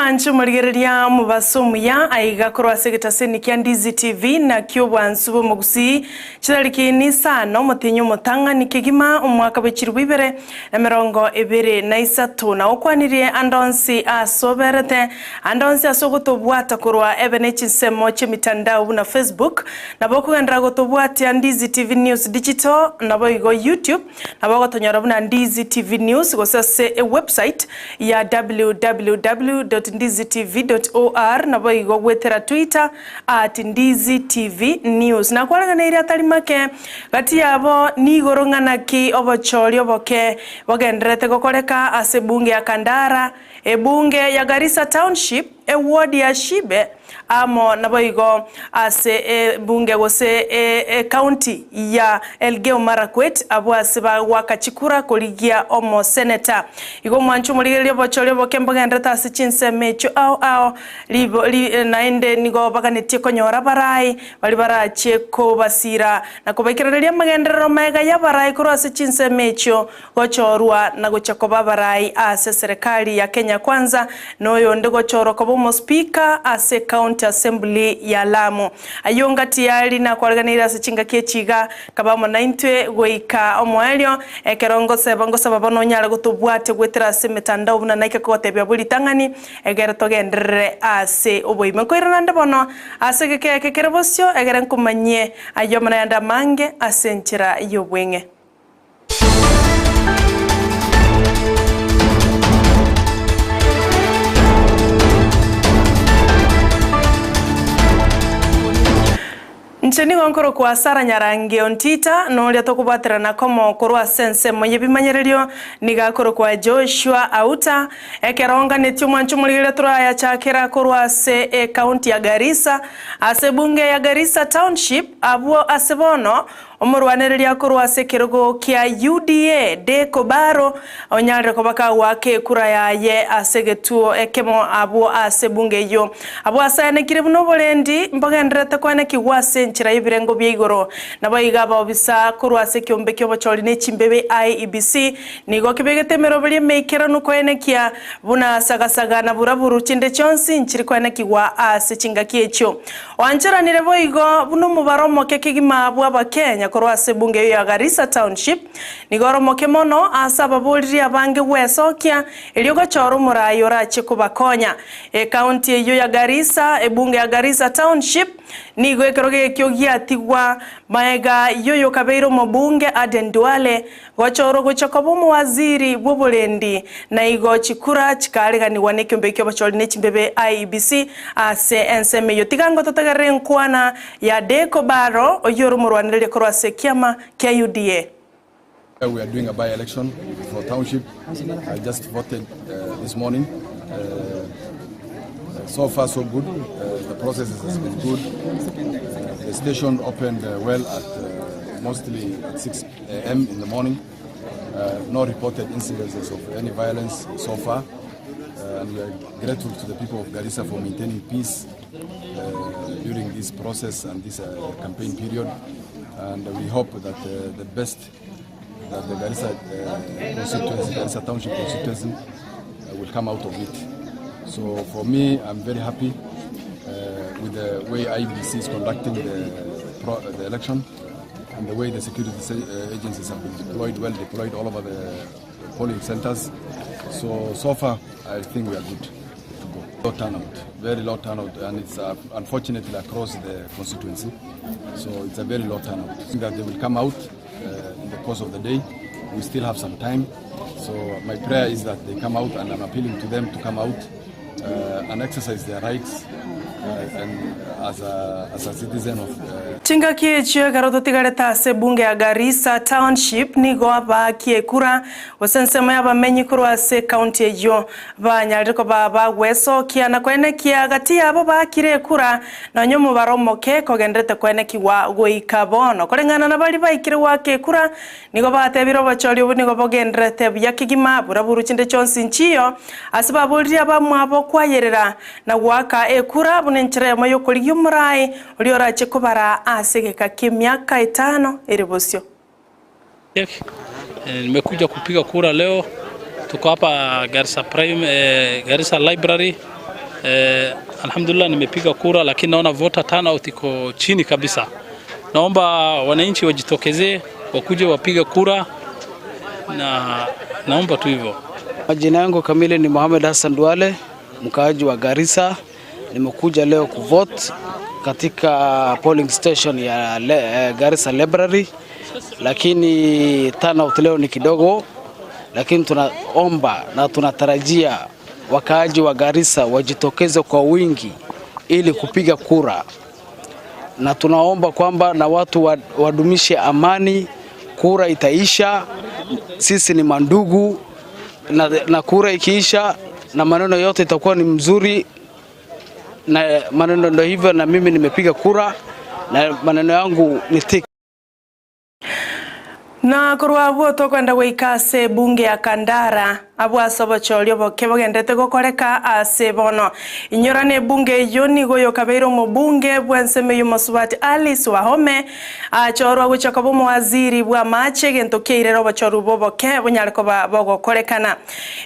Omwanche omorigereria omobaso omuya aiga korwa ase egetaseni kia Ndizi TV nakio obwansu bw'omogusii chitariki Nisano omotienyi omotang'ani kegima omwaka bwe chilifu ibere na emerongo ebere na isato na okwanirie ande onsi ase oberete ande onsi ase ogotobwata korwa ebe ne chinsemo chi'emitandao buna Facebook nabo okogenderera gotobwatia Ndizi TV News Digital naboigo YouTube Nabo ogotonyora buna Ndizi TV News gose ase ewebsite ya www.ndizitv.or naboigo gwetera Twitter at Ndizi TV News. Nakwareganeirie atari make gati yabo nigoro ng'a naki obochori oboke bogendererete gokoreka ase ebunge ya Kandara, ebunge ya Garissa Township, eward ya Shibe amo naboigo ase ebunge gose ecounty ya Elgeyo Marakwet abwo ase bagoaka chikura korigia omoseneta. Igo omwancho omorigereria obochori oboke mbogenderete ase chinsemo echio ao ao ribo ri naende nigo baganetie konyora abarai baria barachie kobasira na kobaikeraneria amagenderero maega y'abarai korwa ase chinsemo echio Gochorwa na gochia koba abarai ase eserekari ya Kenya Kwanza, na oyonde gochorwa koba omospeaker ase Ecounty Assembly ya Lamu. Ayio ngati yari nakwareganeire ase chingaki echi iga, kaba amo naintwe goika omoerio, ekero ngoseba ngosaba bono onyare gotobwatia goetera ase emetandao buna naika kogotebia abwo ritang'ani, egere togenderere ase oboime. Nkoirana nde bono ase egeka eke kere bosio, egere nkomanyie ayio amo nayande amange ase enchera y'obweng'e. Inche nigo nkorokwa Sarah Nyarangi Ontita, na oria tokobwaterana komo korwa ase ensemo y'ebimanyererio nigo akorokwa Joshua Auta. Ekero nganetie omwancho omorigereria torayachakera korwa ase ecounty ya Garissa, ase ebunge ya Garissa Township, abwo ase bono Omorwanereria korwa ase ekerogo kia UDA, Dick Obaro, onyarire koba kagoaka ekura yaye ase egetuo ekemo abwo ase ebunge eyio. Abwo asayanekire buna oborendi mbogendererete koenekigwa ase enchera y'ebirengo bia igoro. Naboigo abaobisa korwa ase ekeombe ki'obochori ne chimbebe IEBC nigo kebegete emeroberio emeikeranu koenekia buna sagasaga na buraburu chinde chionsi nchiri koenekigwa ase chingaki echio. Oancheranire boigo buna omobaro omoke kegima bw'Abakenya korwa ase ebunge eyio ya Garissa Township nigo ore omoke mono ase ababoriri abange gwesokia erio gochora omorai orachie kobakonya. Ekaunti eyio ya Garissa, ebunge ya Garissa Township, nigo ekerogo ekio giatigwa maega y'oyokabeire omobunge Aden Duale Gochorwa gochia koba omowaziri bw'oborendi, na igo chikura chikaariganigwa nekiombe ki'obochori ne chimbebe IEBC ase ensemo eyio. Tiga ngototegerere enkwana ya Dick Obaro, oyio ore omorwanereria korwa ase ekiama kia UDA. We are doing a by-election for township. I just voted uh, this morning. Uh, so far so good. Uh, the process has been good. Uh, the station opened uh, well at uh, mostly at 6 am in the morning. Uh, no reported incidences of any violence so far. Uh, and we are grateful to the people of Garissa for maintaining peace uh, during this process and this uh, campaign period. And we hope that uh, the best that the Garissa uh, constituency, Garissa Township constituency, uh, will come out of it. So for me, I'm very happy uh, with the way IBC is conducting the, pro- the election and the way the security agencies have been deployed, well deployed all over the polling centers. So, so far, I think we are good to go. Low turnout, very low turnout, and it's uh, unfortunately across the constituency. So it's a very low turnout. I think that they will come out uh, in the course of the day. We still have some time. So my prayer is that they come out, and I'm appealing to them to come out uh, and exercise their rights uh, and as a, as a citizen of uh, Chingaki echio ekero totigarete ase ebunge ya Garissa Township nigo abaakie ekura gose ensemo y'abamenyi korwa ase ecounty eyio banyarire koba bagwesokia na koenekia gati yabo baakire ekura Nonya omobaro omoke kogenderete koenekigwa goika bono. Koreng'ana na baria baikire goaka ekura, nigo batebire obochori obwo nigo bogendererete buya kegima, buraburu chinde chionsi nchiyo, ase baboririe abamwabo kwayerera na goaka ekura buna enchera eyemo y'okorigia omorai oria orache kobaraa ase egeka ki'emiaka etano ere bosio. Nimekuja kupiga kura leo, tuko hapa Garissa Prime, eh, Garissa Library. Eh, alhamdulillah nimepiga kura, lakini naona voter turnout iko chini kabisa. Naomba wananchi wajitokezee, wakuje wapige kura na naomba tu hivyo. Majina yangu kamili ni Mohamed Hassan Duale, mkaaji wa Garissa. Nimekuja leo kuvote katika polling station ya le, Garissa Library, lakini turnout leo ni kidogo, lakini tunaomba na tunatarajia wakaaji wa Garissa wajitokeze kwa wingi ili kupiga kura, na tunaomba kwamba na watu wadumishe amani. Kura itaisha, sisi ni mandugu na kura ikiisha na maneno yote itakuwa ni mzuri, na maneno ndio hivyo, na mimi nimepiga kura na maneno yangu ni tick. Na korwa abwo tokwenda goika ase ebunge ya Kandara abwo ase obochoria oboke bogendete gokoreka ase bono. Inyora na ebunge eywo nigo yokabeire omobunge bwa ensemo ya omosubati Alice Wahome achorwa gochia koba omowaziri bwa amache egento kiairere obochoru bwa oboke bonyare koba bogokorekana.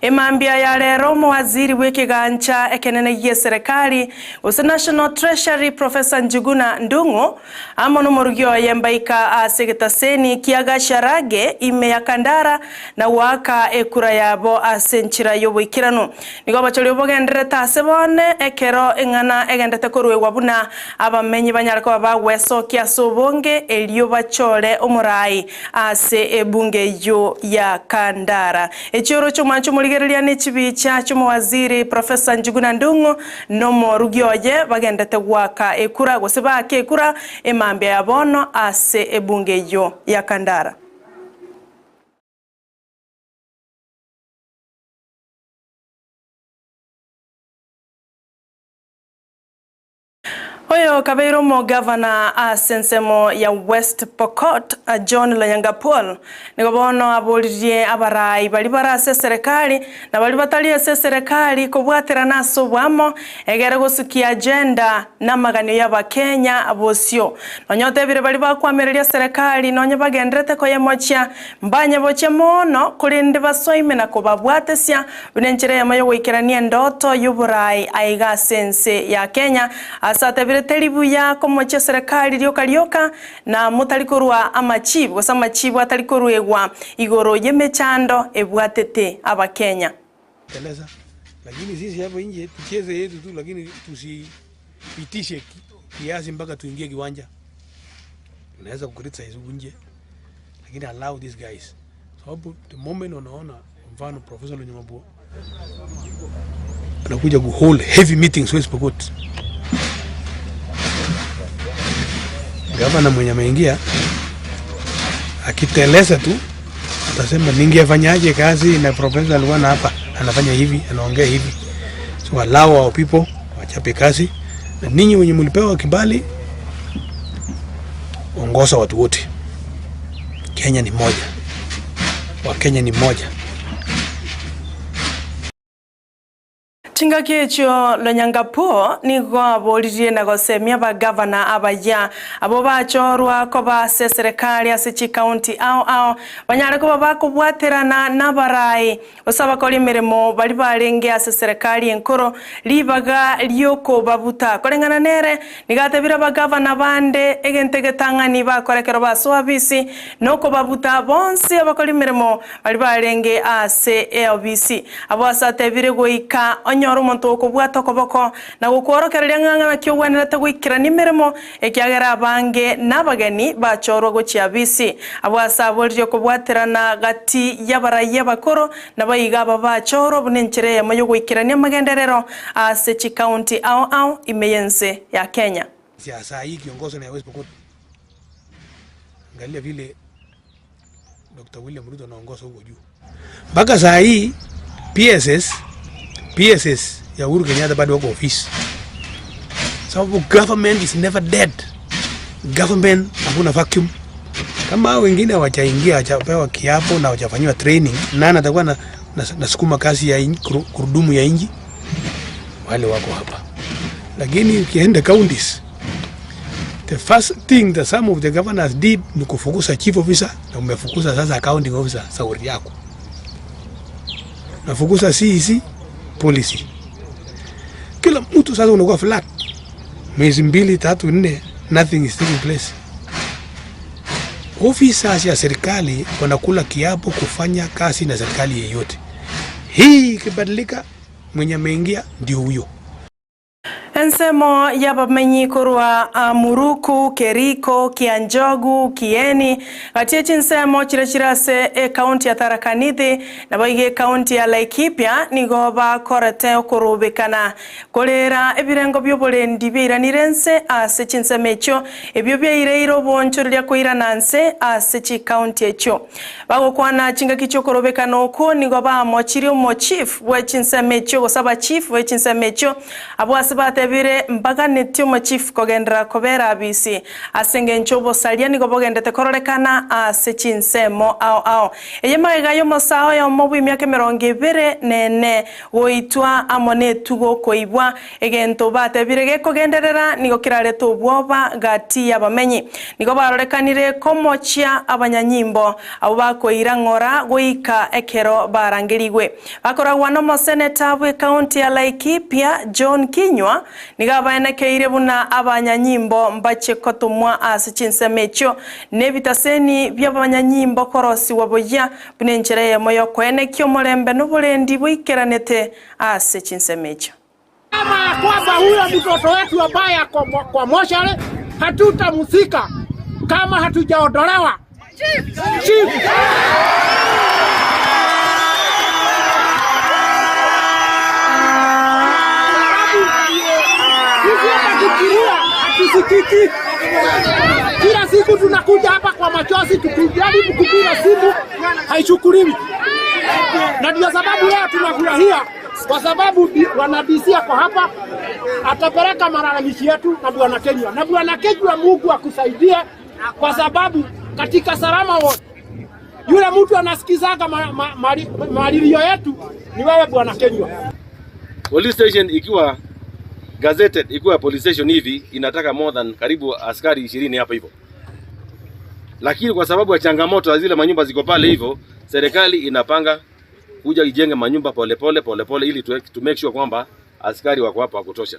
Emambia ya rero omowaziri bwa ekegancha ekenene gia eserekari gose National Treasury Professor Njuguna Ndung'u amo na omorugi oye mbaika ase egetaseni kia Gacharage ime ya Kandara na goaka ekura yabo ase enchera ya oboikeranu. Nigo obochori obogendererete ase bone ekero eng'ana egendete koruegwa buna abamenyi banyare koba bagwesokia ase obonge erio bachore omorai ase ebunge eyio ya Kandara. Echioro chi'omwancho omorigereria ne chibicha chi'omowaziri Professor Njuguna Ndung'u na omorugi oye bagendete goaka ekura gose baake ekura emambia ya bono ase ebunge eyio ya Kandara. Oyo kabeire omogavana ase ensemo ya West Pokot, John Lonyangapuol, nigo bono aboririe abarai baria bare ase eserekari na baria batari ase eserekari kobwaterana ase oboamo egere gosukia agenda na amaganio y'Abakenya bosio. Nonya otebire baria bakoamereria eserekari nonya bagenderete koyemochia mbanye bochia mono korende basoime na kobabwatesia buna enchera eyemo y'ogoikerania endoto y'oborai aiga ase ense ya Kenya. Ase atebire teri buya komochia eserekari rioka rioka na motari korua amachibu gose amachibu atari koruegwa igoro y'emechando ebwatete Abakenya. Teleza. Lakini sisi hapo nje tucheze yetu tu, lakini tusipitishe kiasi mpaka tuingie kiwanja. Unaweza kucriticize huku nje, lakini allow these guys, sababu the moment unaona mfano Professor Lonyangapuo anakuja ku hold heavy meetings West Pokot, gavana mwenye ameingia akiteleza tu atasema ningefanyaje kazi na profesa alikuwa na hapa anafanya hivi anaongea hivi. So allow our people wachape kazi, na ninyi wenye mlipewa kibali, ongoza watu wote. Kenya ni moja, Wakenya ni moja. Chingaki echio Lonyangapuo nigo aboririe na gosemia abagavana abaya abo bachorwa koba ase eserekari ase chikaunti ao ao banyare koba bakobwaterana nabarai gose abakora emeremo bari barenge ase eserekari enkoro ribaga riokobabuta koreng'ana nere nigo atebire abagavana bande egento egetang'ani bakora ekero basoa obisi nokobabuta bonsi abakora emeremo bari barenge ase eobisi abo ase atebire goika onyore omonto okobwata okoboko na gokworokereria ng'a ng'a naki ogwenerete goikerania emeremo ekiagera abange na abageni bachorwa gochia abisi. Abwo ase aboririe okobwaterana gati y'abaraiyo abakoro nabo iga aba bachorwa buna enchera eyemo y'ogoikerania amagenderero ase chikaunti ao ao ime y'ense ya Kenya. Ya saa hii kiongozi na West Pokot, angalia vile Dr. William Ruto anaongoza huko juu. Mpaka saa hii PSS ya Uhuru Kenyatta bado wako ofisi. Sababu government is never dead. Government hakuna vacuum. Kama hao wengine hawajaingia, hawajapewa kiapo na hawajafanyiwa training, nani atakuwa na sukuma kazi ya kurudumu ya inji? Wale wako hapa. Lakini ukienda counties, the first thing that some of the governors did ni kufukuza chief officer, na umefukuza sasa accounting officer, sauri yako. Nafukuza CEC policy. Kila Kila mtu sasa unakuwa flat, miezi mbili tatu nne, nothing is taking place. Officers ya serikali wanakula kiapo kufanya kazi na serikali yeyote. Hii ikibadilika, mwenye ameingia ndio huyo. Ensemo y'abamenyi korwa Muruku, Keriko, Kianjogu, Kieni, gati ye chinsemo chiria chire ase ecounty ya Tharaka Nithi, naboigo ecounty ya Laikipia nigo bakorete okorobekana korera ebirengo bi'oborendi biairanire nse ase chinsemo echio, ebio biaireire oboonchoreria koirana nse ase chicounty echio. Bagokwana chingaki chi'okorobekana okwo nigo bamochirie omochief bwe chinsemo echio gose abachief be chinsemo echio Abwo ase batebire, Mbaganetie omochifu kogenderera kobera abisi, ase engencho obosaria nigo bogendete kororekana ase chinsemo ao ao. Eye magega y'omosaa oyomo bw'emiaka emerongo ebere nene goitwa amo netugo koibwa, egento batebire gekogenderera nigo kerarete obwoba gati y'abamenyi. Nigo barorekanire komochia abanyanyimbo abwo bakoira ng'ora goika ekero barangerigwe. Bakoragwa nomoseneta bw'ecounty ya Laikipia, John Kinyua, nigo abaenekeire buna abanyanyimbo mbache kotomwa ase chinsemo echio nebitaseni bi'abanyanyimbo korosigwa buya buna enchera eyemo y'okoenekia omorembe noborendi boikeranete ase chinsemo echio. Sema ya kwamba huyo mtoto wetu ambaye ako kwa moshari hatutamzika kama hatujaondolewa chief. Sisi hapa tukilia hatusikiki. Kila siku tunakuja hapa kwa machozi tukijaribu kupiga simu haichukuliwi, na ndio sababu leo tunafurahia kwa sababu bwana DC ako hapa, atapeleka malalamishi yetu na bwana Kenywa, na bwana Kenywa, Mungu akusaidie, kwa sababu katika salama wote yule mtu anasikizaga malilio yetu ni wewe bwana Kenywa. Police station ikiwa gazetted, ikiwa police station hivi inataka more than karibu askari 20 hapa hivyo, lakini kwa sababu ya changamoto ya zile manyumba ziko pale hivyo, serikali inapanga kuja ijenge manyumba polepole polepole ili to make sure kwamba askari wako hapa wa kutosha.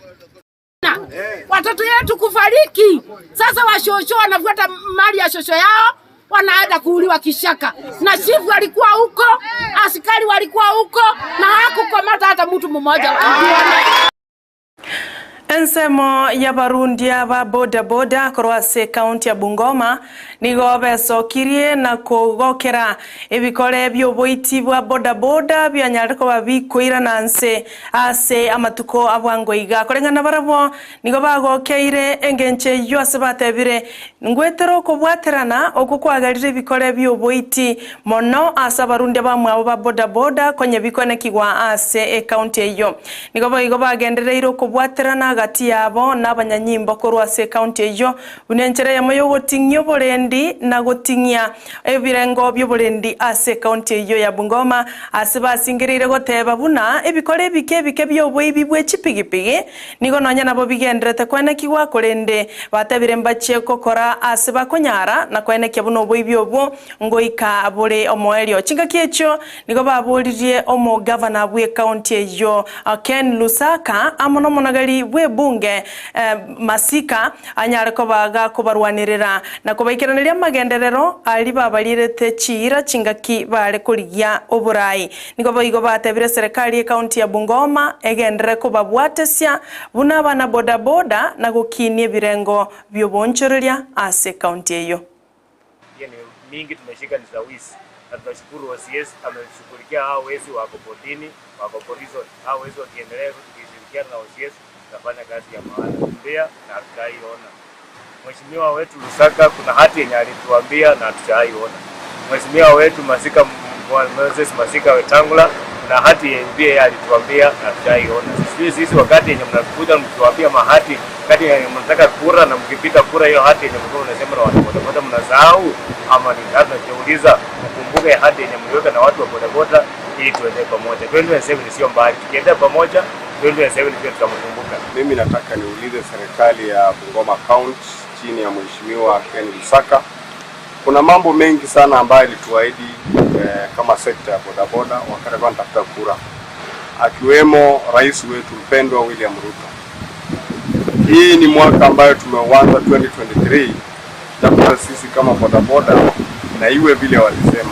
Watoto yetu kufariki sasa, washosho wanafuata mali ya shosho yao, wanaenda kuuliwa kishaka. Na chifu alikuwa huko, askari walikuwa huko, na hakukamata hata mtu mmoja. Ensemo y'abarundia ba boda boda korwa ase ekaunti ya Bungoma nigo besokirie na kogokera ebikore bi'oboiti bwa boda boda bianyarire koba bikoirana nse ase amatuko abwango iga. Koreng'ana barabwo nigo bagokeire engencho eyio ase batebire ngwetera okobwaterana okwo kwagerire ebikore bi'oboiti mono ase abarundia bamwabo ba boda boda konya bikonekigwa ase ekaunti eyio. Nigo boigo bagendereire okobwaterana gati yabo na abanyanyimbo korwa ase ekaunti eyio buna enchera eyemo y'ogoting'ia oborendi na goting'ia ebirengo bi'oborendi ase ekaunti eyio ya Bungoma ase basingereire goteba buna ebikore ebike ebike bi'oboibi bwe chipigipigi nigo nonya nabo bigendererete koenekigwa korende batebire mbachie gokora ase bakonyara na koenekia buna oboibi obwo Ngoika bore omoerio. Chingaki echio nigo baboririe omogavana bw'ekaunti eyio Ken Lusaka amo nomonageri bw'ebunge Masika anyare koba gakobarwanerera na kobaikeraneria amagenderero aria babarierete chiira chingaki bare korigia oborai. Nigo boigo batebire eserekari y'ekaunti ya Bungoma egenderere kobabwatesia buna abana boda boda na gokinia ebirengo bi'oboonchoreria ase ekaunti eyio. Hiyo ni mingi tumeshika ni za wizi, na tunashukuru OCS ameshughulikia hao wezi wako kotini, wako prison. Hao wezi wakiendelea tukishirikiana na OCS tutafanya kazi ya maana mbea na hatujaiona. Mheshimiwa wetu Lusaka kuna hati yenye alituambia na hatujaiona. Mheshimiwa wetu Masika Moses Masika Wetangula kuna hati yenye pia yeye alituambia na hatujaiona. Sisi sisi wakati yenye mnakuja mkiwaambia mahati wakati yenye mnataka kura na mkipita kura hiyo hati yenye mlikuwa mnasema na watu bodaboda mnasahau ama ni sasa tunajiuliza mkumbuke hati yenye mliweka na watu wa bodaboda ili tuende pamoja. 2027 sio mbali. Tukienda pamoja 2027 pia tutamkumbuka. Mimi nataka niulize serikali ya Bungoma County chini ya Mheshimiwa Ken Lusaka, kuna mambo mengi sana ambayo alituahidi kama sekta ya bodaboda wakati alikuwa anatafuta kura. akiwemo rais wetu mpendwa William Ruto. Hii ni mwaka ambayo tumeuanza 2023, tutakuwa sisi kama bodaboda na iwe vile walisema.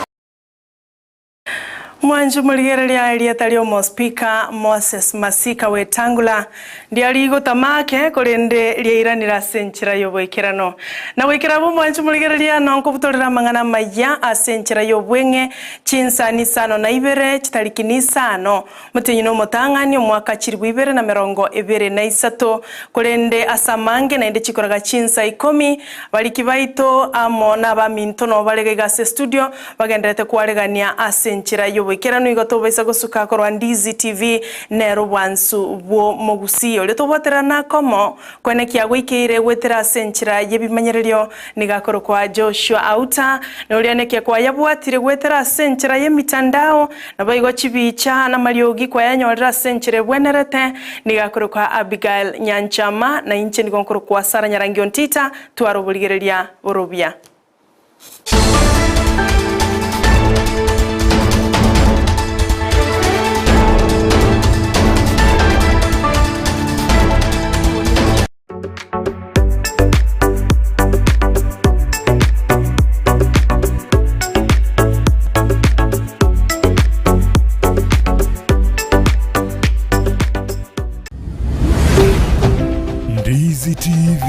Mwanchu morigereria erieta ria omospika Moses Masika Wetangula ndiari igotamake korende riairanera ase enchera ya oboikerano na goikera abwo mwanchu morigereria nonkobutorera amang'ana amaya ase enchera ya obweng'e chinsani isano na ibere chitariki na isano motenyi na omotang'ani omwaka chiribu ibere na merongo ebere na isato korende ase amange naende chikoraga chinsa ikomi bariki baito amo na abaminto nabo bare iga ase estudio bagenderete kwaregania ase enchera y'oboikeranu igo tobaisa gosuka korwa Ndizi TV nero obwansu bw'omogusii oria tobwaterana komo kwenekia goikeire goetera ase enchera y'ebimanyererio nigo akorokwa Joshua Auta na oria nekia kwayabwatire goetera ase enchera y'emitandao Naboigo chibicha namariogi kwayanyorire ase enchera ebwenerete, nigo akorokwa Abigael Nyanchama, na inche nigo nkorokwa Sarah Nyarangi Ontita, tware oborigereria borobia. Ndizi TV.